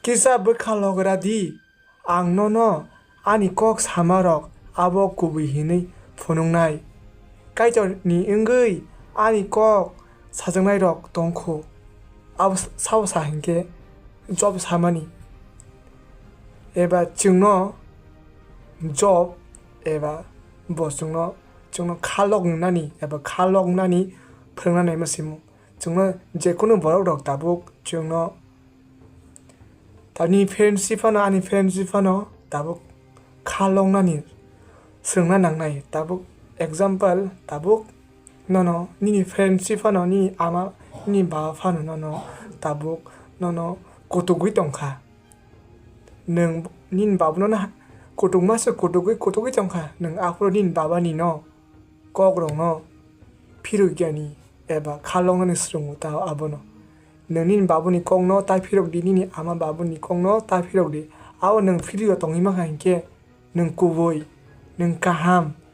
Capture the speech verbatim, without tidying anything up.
Kisa bwkha logra di, ang nono ani kok samarok abo kubui hinwi phunuknai. Kaitorni wngwi ani kok sajaknairok tongkhu. Abo s-, sabo sa hinkhe Job samani. Eba chwngno Job eba bo chwngno, chwngno kha lok wngnani eba kha lok wngnani phwrwngna naima simo. Chwngno jekunu borok rok tabuk chwngno tamni friendship phano, ani friendship phano tabuk kha loknani swrwngna nangnai. Tabuk example, tabuk nono nini friendship phano, nini ama, nini baba phano nono tabuk nono kutugwi tongkha. Nwng nini babuno na kutugma se kutugwi, kutugwi tongkha. Nwng aphuru nini babani no kokrokno phirukya ni eba kha loknani swrwngo ta abono. Nwng nini babuni kokno ta phirok di, nini ama babuni kokno ta phirok di. Abo nwng phiryo tongwi mankha hinkhe nwng kubui, nwng kaham,